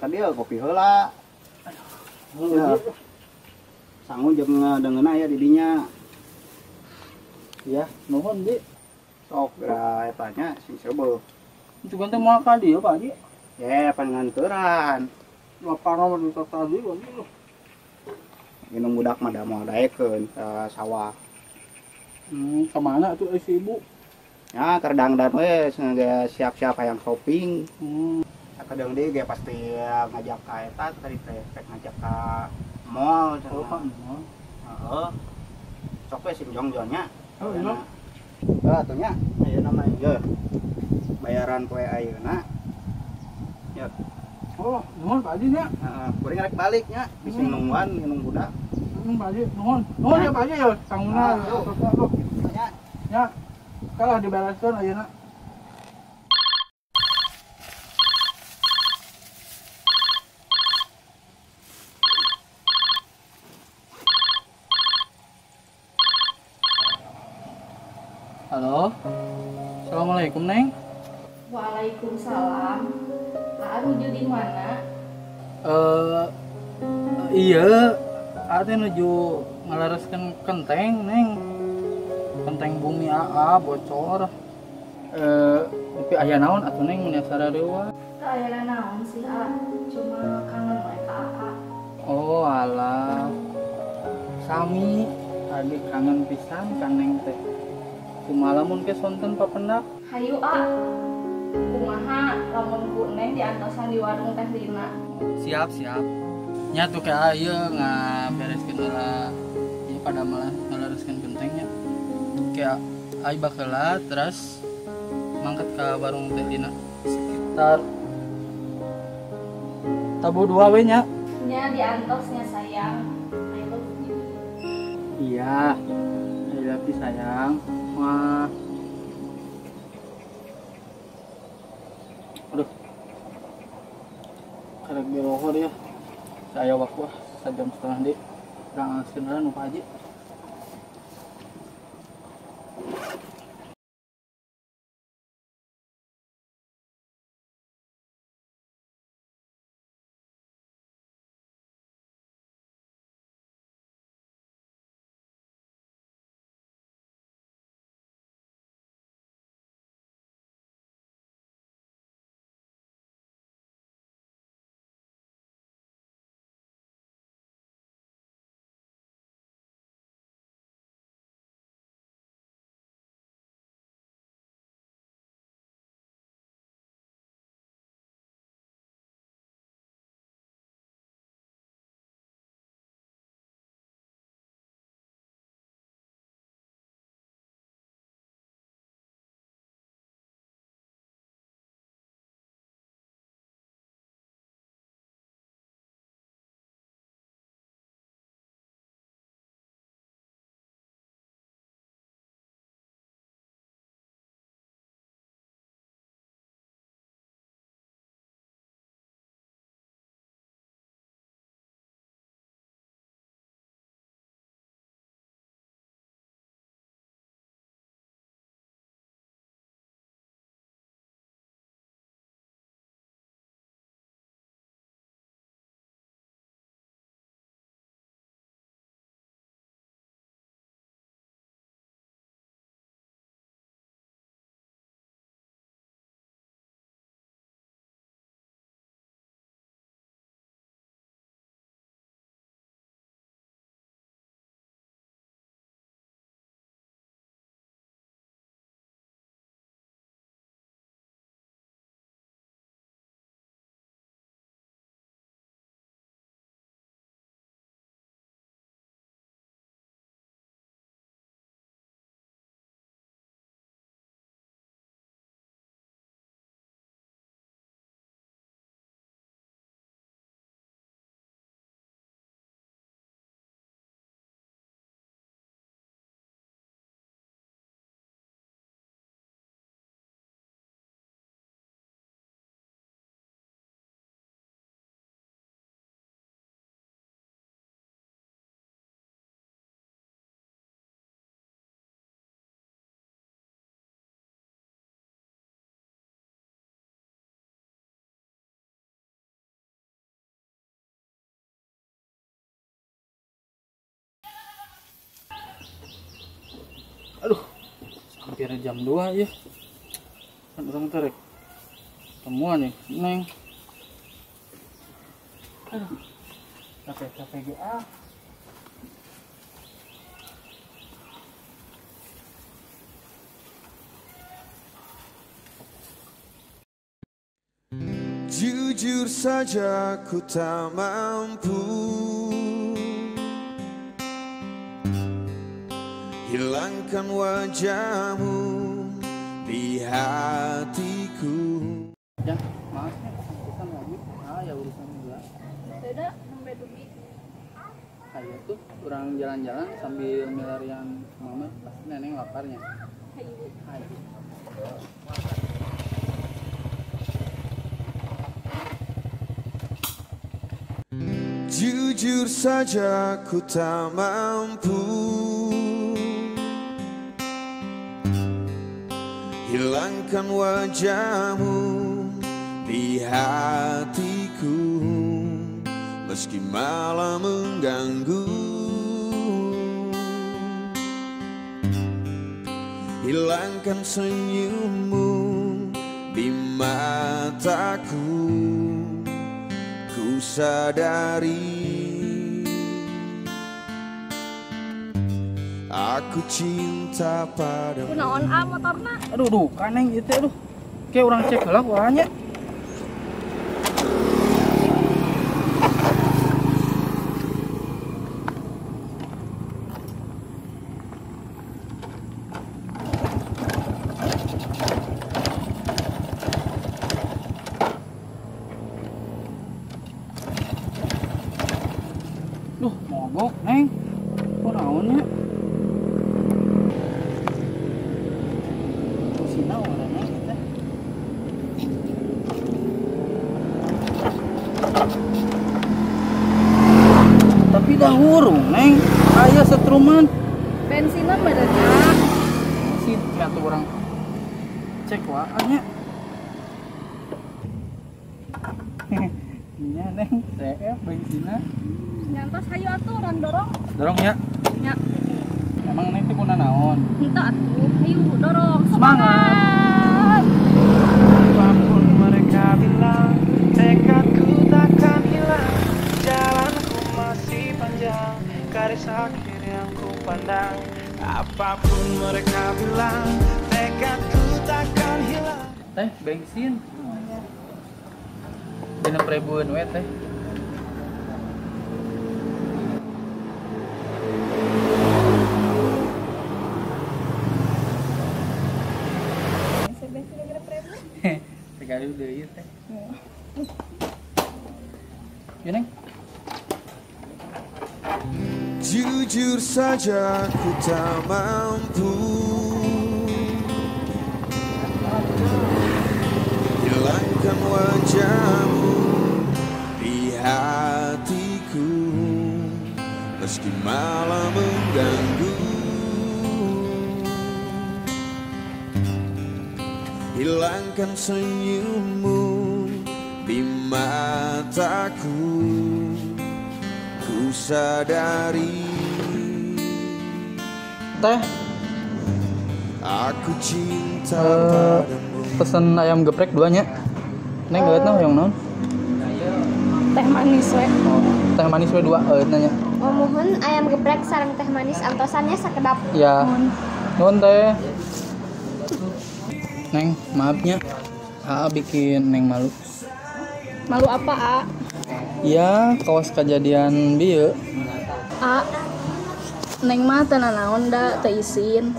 ka dieu kopi heula. Ya. Sangu jeung deungeunna aya di dinya. Ya, nuhun, Di. Sok geura eta nya sing seubeuh. Cuman teh moal ka dieu, Pak Haji. Ya, pan nganturan. Lapangan mah di tadi, Pak Haji. Minum budak mah da moal daekeun ka sawah. Kemana tuh si ibu? Ya, keur dangdan we sengaja siap-siap hayang shopping. Kadang deui ge pasti ngajak ka eta tadi teh rek ngajak ka mall Oh, ka mall. Heeh. Sok we sing jongjon nya. Oh, iya. Heeh, atuh nya ayeuna mah ieu. Bayaran poe ayeuna. Ya. Oh, nuhun Pak Haji nya. Heeh, kuring rek balik nya, bisi nungguan minum budak. Pak Haji, nuhun. Nuhun ya Pak Haji ya, sanguna. Nya. Nya. Kalah dibereskeun ayeuna. Halo. Assalamualaikum, Neng. Waalaikumsalam. Aa nuju di mana? Iya, Aa teh nuju ngalereskeun kenteng, Neng. Kenteng bumi Aa bocor. Tapi aya naon atuh Neng mun sareuwa? Teu aya naon sih, Aa. Cuma kangen we ka Aa. Oh, alah. Sami, adi kangen pisan ka Neng teh. Kumaha lamun ke sonten papendak? Hayu, Aa. Kumaha lamun ku Neng diantosan di warung Teh Lina. Siap, siap. Nya tuh kayak ieu ngabereskeun heula ieu pada malah ngalereskeun gentengnya. Kayak ai baheula terus mangkat ke warung Teh Lina sekitar tabuh 2 we nya. Nya diantosnya sayang. I love you. Iya. I love you sayang. Wah. Aduh. Karek belohor ya. Saya waktu sejam setengah di. Kurang alseun nu Pak Haji. Aduh, hampir jam 2 ya. Kan orang terek temuan nih, Neng. Aduh, capek-capek ge ah. Jujur saja ku tak mampu hilangkan wajahmu di hatiku. Ya, maaf ya, urusan lagi. Ah, ya urusan juga. Beda, sampai dugi. Ayo tuh, kurang jalan-jalan sambil milarian mama, pasti neneng laparnya. Ayo. Ayo. Jujur saja ku tak mampu hilangkan wajahmu di hatiku, meski malam mengganggu. Hilangkan senyummu di mataku, ku sadari aku cinta padamu. Kunaon ah motorna? Aduh, duh, kaneng ieu teh aduh. Kayak urang cek heula kuahnya. Duh, mogok, Neng. Kunaon nya? Tapi dah hurung, Neng. Aya setruman. Bensinnya badannya. Bensin atuh urang cek wae nya. Nya, Neng, CF bensinna. Nyantos hayu atuh urang dorong. Dorong ya? Nya. Emang Neng teh kuna naon? Henteu atuh, hayu dorong. Semangat. Apapun mereka bilang, tekadku takkan hilang. Jalanku masih panjang, garis akhir yang ku pandang. Apapun mereka bilang, tekadku takkan hilang. Teh, bensin. Oh, iya. 6.000-an we teh. Sekali udah iya teh. Ya, Neng. Jujur saja ku tak mampu hilangkan wajahmu di hatiku, meski malam mengganggu. Hilangkan senyummu di mataku, ku sadari Teh, aku cinta padamu. Pesen ayam geprek duanya. Neng geueut na hoyong naon? Teh manis we. Oh, teh manis we dua eueut nanya. Oh, muhun ayam geprek sareng teh manis antosannya sakedap. Ya. Nuhun teh. Neng, maafnya. Aa bikin Neng malu. Malu apa, A? Ya, kawas kejadian bieu. A, Neng mah teu nanaon da teu isin.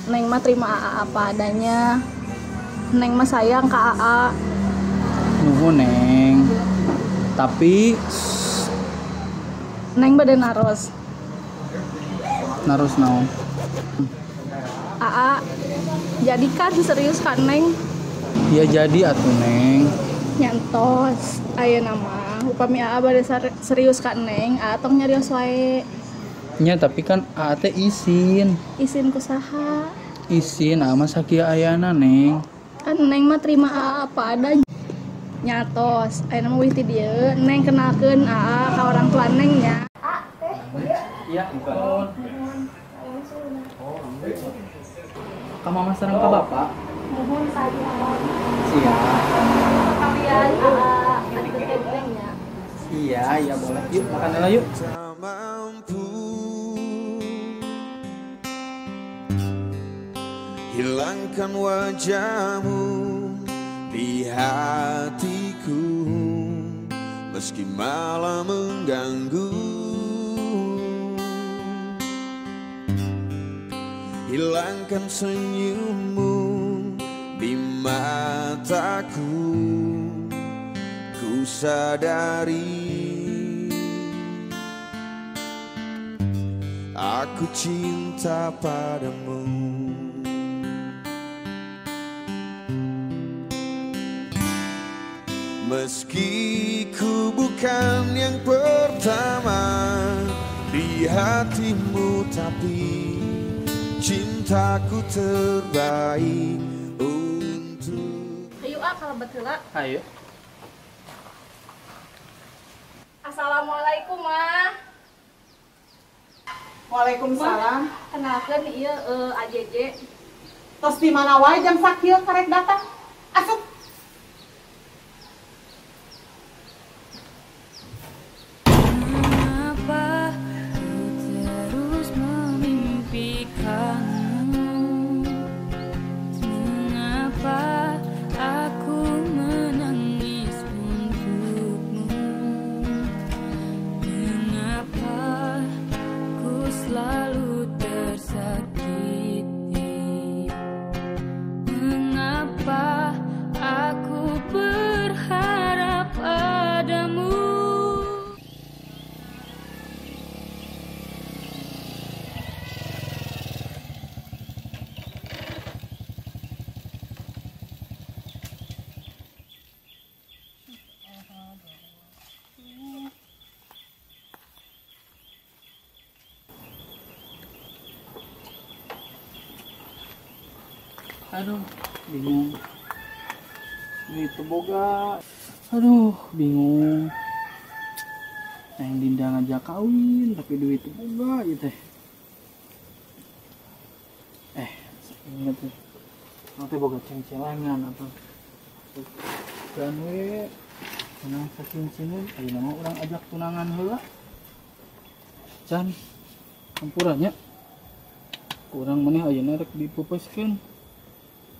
Neng mah terima AA apa adanya. Neng mah sayang ka AA. Nuhun, Neng. Tapi Neng bade naros. Naros naon? AA, jadi kan serius kan Neng? Ya jadi atuh, Neng. Nyantos ayeuna mah upami AA bade serius ka Neng, AA tong nyarios wae. Nya tapi kan AA teh isin. Isin ku saha? Isin AA mah sakieu ayana, Neng. Kan Neng mah terima AA apa adanya. Nyatos ayeuna mah wih ti dieu Neng kenalkeun AA ka orang tua Neng nya. A teh ieu. Iya, nuhun. Ka mama sareng ka bapak. Muhun sajian. Siap. Kalian antar gentengnya. Iya, iya boleh. Yuk makan dulu yuk. Hilangkan wajahmu di hatiku, meski malah mengganggu. Hilangkan senyummu di mataku, ku sadari aku cinta padamu. Meski ku bukan yang pertama di hatimu, tapi cintaku terbaik untuk. Ayo ah kalau betul lah. Ayo. Assalamualaikum ma. Waalaikumsalam. Kenalkan iya AJJ. Tos di mana wae jam sakieu karek datang. Asup. Mengapa ku terus memimpikanmu? Mengapa aku menangis untukmu? Mengapa ku selalu tersakiti? Mengapa aku berharap padamu? Aduh, bingung. Duit boga. Aduh, bingung. Yang Dinda ngajak kawin, tapi duit boga gitu. Ingat tuh. Nanti boga ceng-celengan atau dan we tunang sakincinin, ayo nama orang ajak tunangan heula. Can, campurannya. Kurang maneh ayeuna rek dipupeskeun.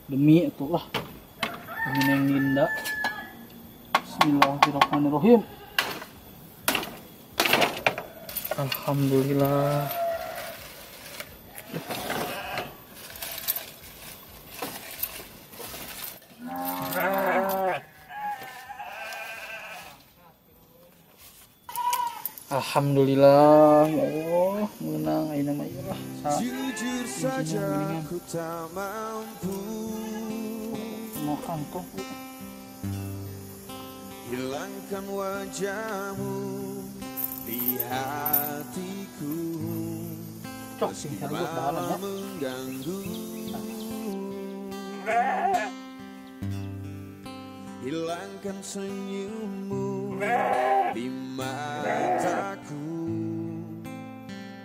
Demi itulah demi Neng Dinda. Bismillahirrahmanirrahim. Alhamdulillah. Alhamdulillah, ya Allah, menang ayeuna mah ieu lah. Jujur saja ku tak mampu. Mau kantong. Hilangkan wajahmu di hatiku. Cok, sing serius dalam ya. Mengganggu. Hilangkan senyummu di mataku,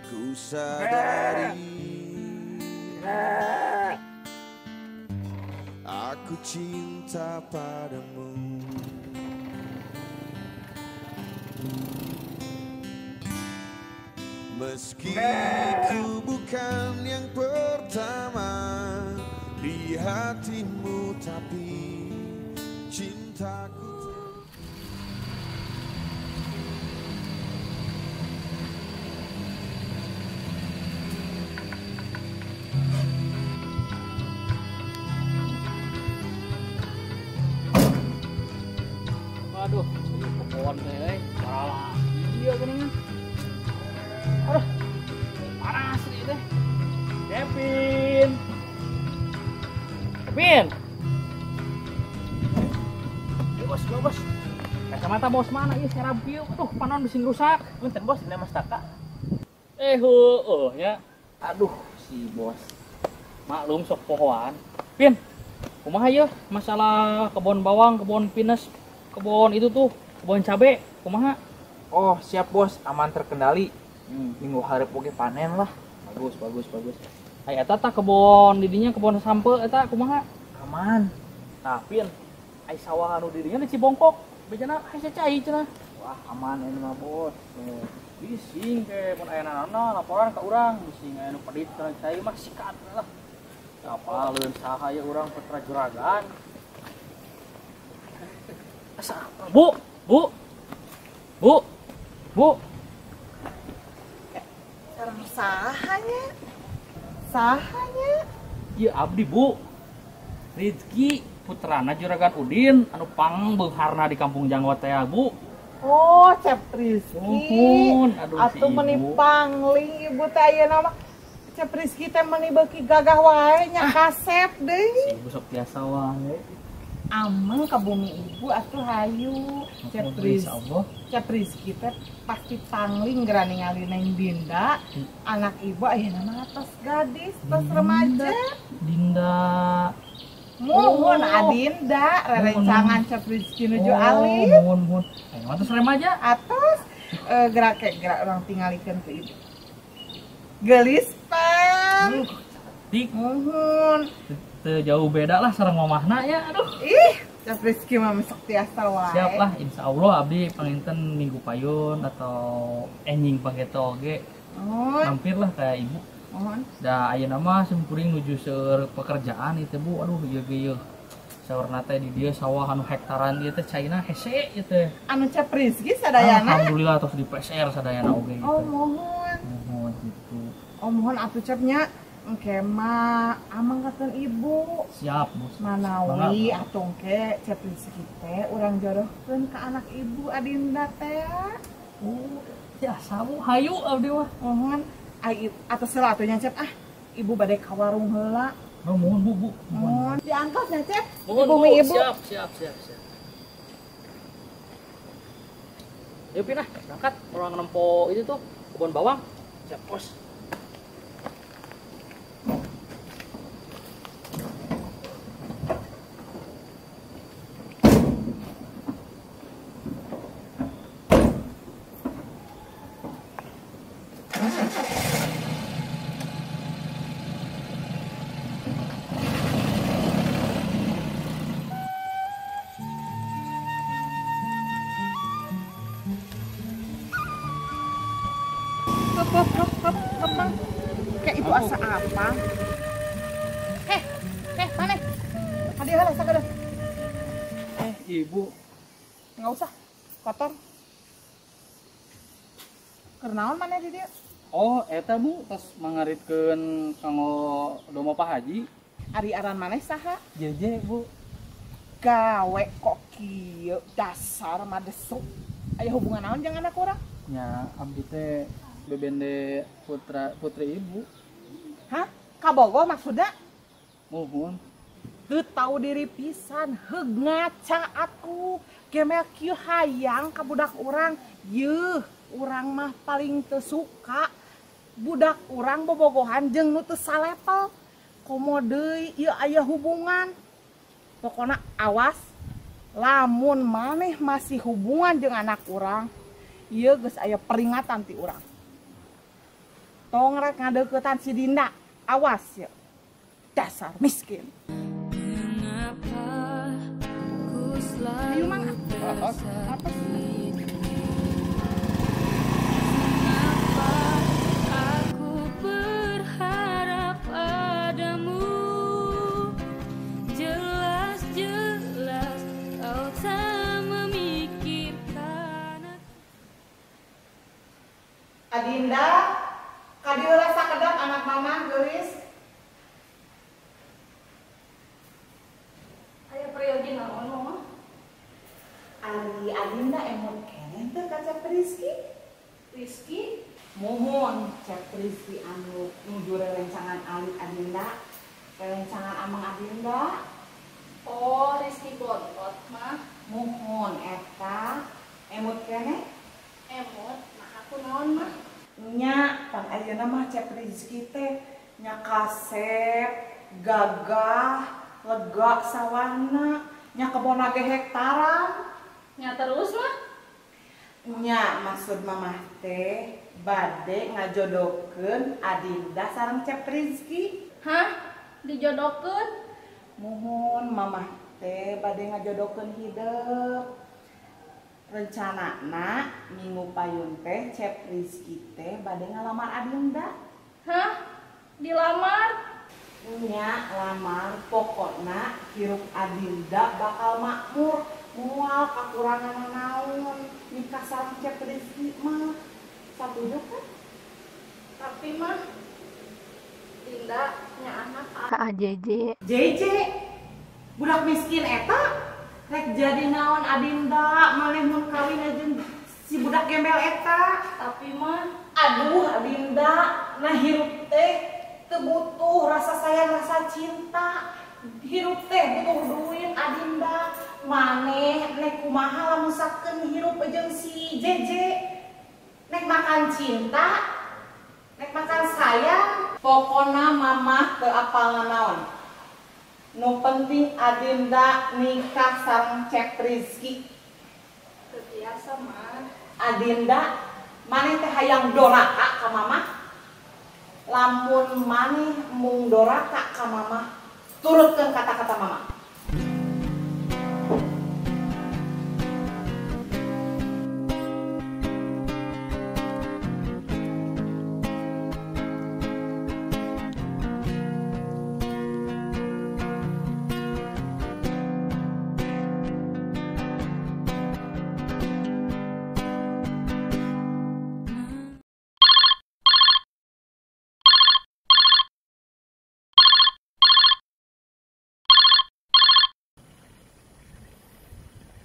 ku sadari aku cinta padamu. Meski ku bukan yang pertama di hatimu, tapi cintaku. Aduh, ini kebon teh, salah. Iya geuningan. Aduh, panas nih teh. Kevin. Kevin. Ayo bos, go bos. Kacamata bos mana ieu serab kieu? Aduh, panon bisi rusak. Punten bos, ini Mas Taka. Heueuh nya. Aduh, si bos. Maklum sok pohoan. Pin, kumaha ieu masalah kebon bawang, kebon pinus, kebon itu tuh, kebon cabe, kumaha? Oh, siap bos, aman terkendali. Minggu hareup oge panen lah. Bagus, bagus, bagus. Aya eta tah kebon didinya kebon sampe eta kumaha? Aman. Nah, Pin, ai sawah anu didinya di Cibongkok. Bejana hese cai cenah. Wah, aman ini mah, Bos. Bising ke mun aya naon laporan ka urang, bising aya nu pedit kana cai mah sikat lah. Apaleun saha ye urang putra juragan. Asa apa? Bu, Bu. Bu. Bu. Sareng sahanya? Sahanya? Ieu abdi, Bu. Rizky putrana Juragan Udin anu pangbeungharna di Kampung Janggot teh, Bu. Oh, Cep Rizky. Nuhun, aduh si Atuh ibu. Meni pangling ibu teh ayeuna mah. Cep Rizky teh meni beuki gagah wae nya kasep deui. Si ibu sok biasa wae. Ameng ka bumi ibu atuh hayu. Cep Rizky. Insyaallah. Cep Rizky teh pasti pangling geura ningali Neng Dinda. Anak ibu ayeuna mah tos gadis, tos remaja. Dinda. Muhun Oh. Adinda, rerencangan Cep Rizky nuju Oh, alit. Muhun, muhun. Ayeuna mah tos remaja. Atos gerak ke gerak orang tingalikeun ku ibu. Geulis pan. Cantik. Muhun. Teu jauh beda lah sareng mamahna ya, aduh. Ih, Cep Rizky mah sok tiasa wae. Siap lah, insya Allah abdi panginten minggu payun atau enjing pangeto oge. Muhun. Mampir lah kayak ibu. Muhun. Da ayeuna mah simkuring nuju seueur pekerjaan ieu teh, Bu. Aduh, ieu ge ieu. Saurna teh di dieu sawah anu hektaran ieu teh caina hese ieu teh. Anu Cep Rizky sadayana? Alhamdulillah tos di PSR sadayana oge gitu. Oh, muhun. Muhun gitu. Oh, muhun atuh Cepnya. Engke mah amang katen ibu. Siap, Bu. Manawi atuh engke Cep Rizky teh urang jodohkeun ka anak ibu Adinda teh. Oh, biasa Bu, hayu abdi mah. Muhun. Ai atos heula atuh nya Cep ah. Ibu bade ka warung heula. Oh, muhun Bu, Bu. Muhun. Diangkat nya Cep. Muhun, Ibu Bu. mi ibu. Siap, siap, siap, siap. Yuk pindah, berangkat. Orang nempo itu tuh kebun bawang. Siap, bos. Hop, hop, hop, hop, Bang. Kayak ibu asa apa? Heh, heh, mana? Hadiah lah, sakit. Ibu. Nggak usah, kotor. Kernaon mana di dia? Oh, eta Bu, tos mangaritkeun kanggo domba Pak Haji. Ari aran maneh saha? Jeje, Bu. Gawe kok kieu dasar madesuk. Aya hubungan naon jeung anak urang? Nya, abdi teh bebende putra putri ibu. Hah? Kabogoh maksudna? Muhun. Teu tau diri pisan, heug ngaca atuh. Gemel kieu hayang ka budak urang. Yeuh, urang mah paling teu suka budak urang bobogohan jeung nu teu salepel. Komo deui ieu aya hubungan. Pokona awas lamun maneh masih hubungan jeung anak urang, ieu geus aya peringatan ti urang. Tong rek ngadeuketan si Dinda, awas ya. Dasar miskin. Mengapa ku selalu Ayo mang, apa sih? Mengapa aku berharap padamu? Jelas-jelas kau tak memikirkan aku. Adinda, kadieu sakedap anak mama geulis. Aya peryogi naon mama? Ari Adinda emot keneh teu ka Cep Rizky? Rizky? Muhun Cep Rizky anu nuju rerencangan alit Adinda, rerencangan amang Adinda. Oh, Rizky bontot mah. Muhun eta emot keneh? Emot, nah aku naon mah? Nya, pan ayeuna mah Cep Rizky teh nya kasep, gagah, lega sawahna, nya kebonna ge hektaran. Nya terus mah? Nya maksud mamah teh bade ngajodohkeun Adinda sareng Cep Rizky. Hah? Dijodohkeun? Muhun mamah teh bade ngajodohkeun hidep. Rencanana minggu payun teh Cep Rizky teh bade ngalamar Adinda. Hah? Dilamar? Nya lamar, pokokna hirup Adinda bakal makmur, moal kakurangan naon, nikah sareng Cep Rizky mah. Satuju kan? Tapi mah Dinda nya anak ka JJ. JJ budak miskin eta rek jadi naon Adinda maneh mun kawin jeung si budak gembel eta. Tapi mah aduh Adinda, nah hirup teh teu butuh rasa sayang, rasa cinta. Hirup teh butuh duit Adinda. Maneh nek kumaha lamun sakeun hirup jeung si JJ. Nek makan cinta, nek makan sayang, pokona mamah teu apal naon. Nu penting Adinda nikah sareng Cep Rizky. Teu biasa mah. Adinda, maneh teh hayang doraka ka mamah? Lamun maneh mung doraka ka mamah, turutkeun kata-kata mamah.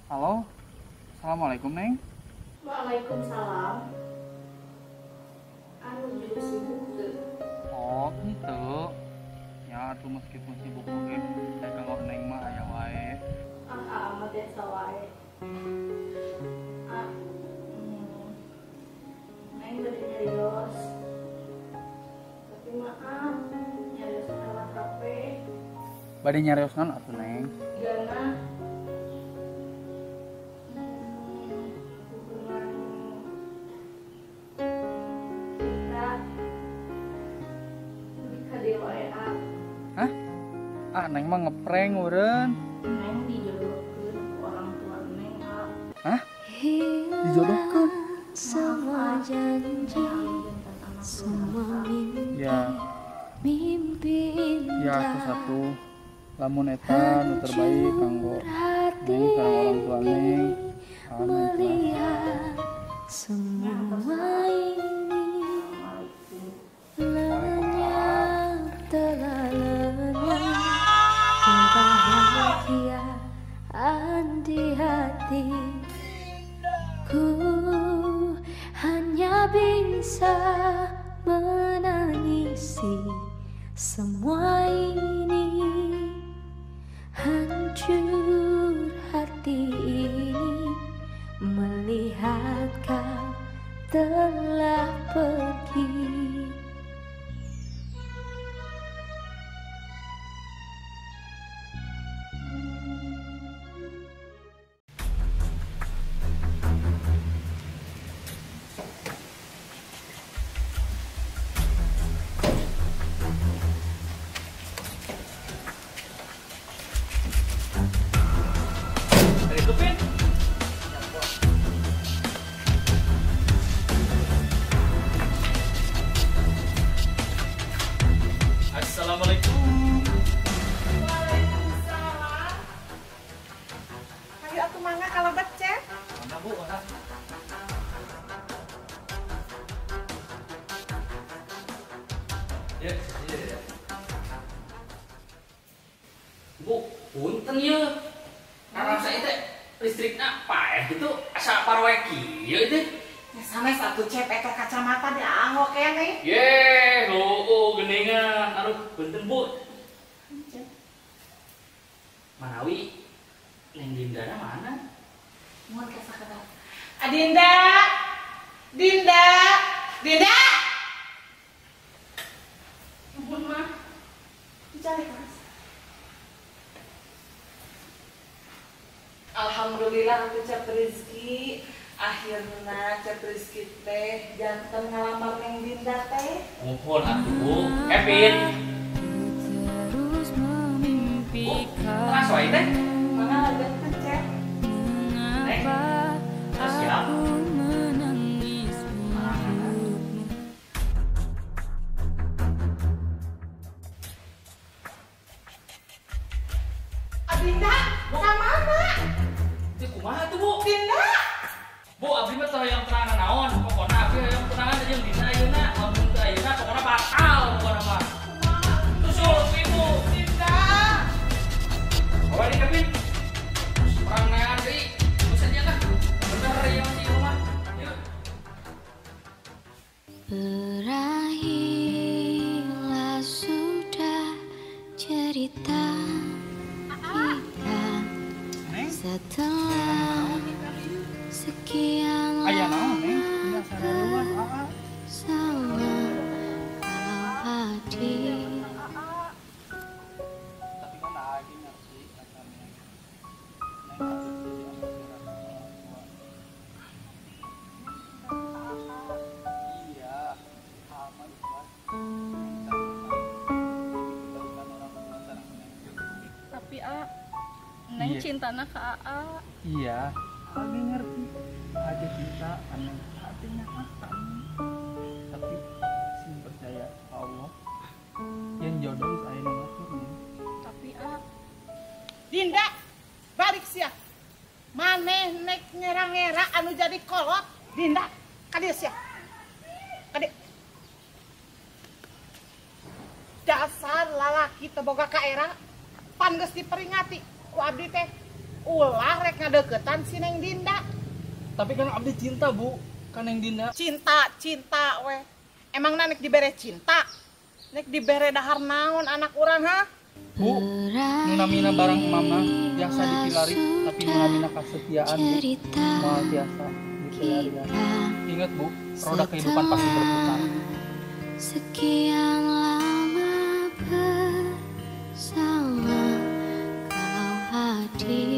Halo, assalamualaikum Neng. Waalaikumsalam. Anu juga sibuk tuh. Oh gitu. Ya tuh meskipun sibuk oge, saya kalau Neng mah aya wae. Ah, amat biasa wae. Ah, Neng tadi nyarios. Tapi maaf, nyarios lewat HP. Bade nyarios naon atuh Neng? Gana. Hah? Ah, Neng mah ngeprank urang. Neng dijodohkeun ku orang tua Neng, ah. Hah? Dijodohkeun? Semua janji, semua mimpi. Ya. Mimpi Ya, aku satu. Lamun eta nu terbaik kanggo Neng sareng orang tua Neng. Ah, Neng melihat semua ini lenyap telah lenyap kebahagiaan di hati ku hanya bisa menangisi semua ini. Hancur hati ini melihat kau telah pergi. Assalamualaikum. Waalaikumsalam. Ayo atuh mangga kalau becek. Mana Bu? Mana? Ya, iya ya. Bu, punten ye. Karasa itu listrikna paeh gitu asa parwe kieu itu. Ya sanes atuh Cep eta kacamata dianggo keneh. Ye, heueuh geuningan. Aduh, punten Bu. Manawi Neng Dindana mana? Mohon kasakata. Adinda. Dinda. Dinda. Mohon mah. Dicari Mas. Alhamdulillah aku Cep Rizky. Akhirna Cep Rizky teh janten ngalamar Neng Dinda teh. Muhun atuh Bu, Kevin. Bu, teras wae teh. Mana lagengkeun Cep? Neng, siap. Dinda, ka mana? Teh kumaha tuh Bu? Dinda. Bu, abdi mah teu hayang terangan naon, pokona abdi hayang terangan jeung Dinda ayeuna, lamun teu ayeuna pokona batal pokona mah. Susul ku ibu. Dinda. Bawa di Kevin. Urang neangan deui. Geus aja lah. Bener ieu mah si ibu mah. Yuk. Berakhirlah sudah cerita kita setelah sekian lama bersama kalau hadir. Tapi kan lagi ngerti katanya. Neng harus jadi anak orang tua. Iya, sama ikhlas. Neng cantik. Kebaikan orang tua sareng Neng. Tapi A, Neng Iya. cintana ke AA. Iya, lagi ngerti. Aja cinta aneh hatinya ah kami. Tapi sing percaya Allah yang jodoh geus aya nu ngatur nih. Tapi A, Dinda, balik sia. Maneh nek ngera-ngera anu jadi kolot. Dinda, ka dieu sia. Ka dieu. Dasar lalaki teu boga kaera, pan geus diperingati ku abdi teh ulah rek ngadeukeutan si Neng Dinda. Tapi kan abdi cinta Bu, kan Neng Dinda. Cinta, cinta weh. Emang nek dibere cinta? Nek dibere dahar naon anak urang ha? Bu, nu namina barang emamna biasa dipilari, tapi nu namina kasetiaan Bu, moal tiasa dipilari. Ingat Bu, roda kehidupan pasti berputar. Sekian lama bersama kau hadir.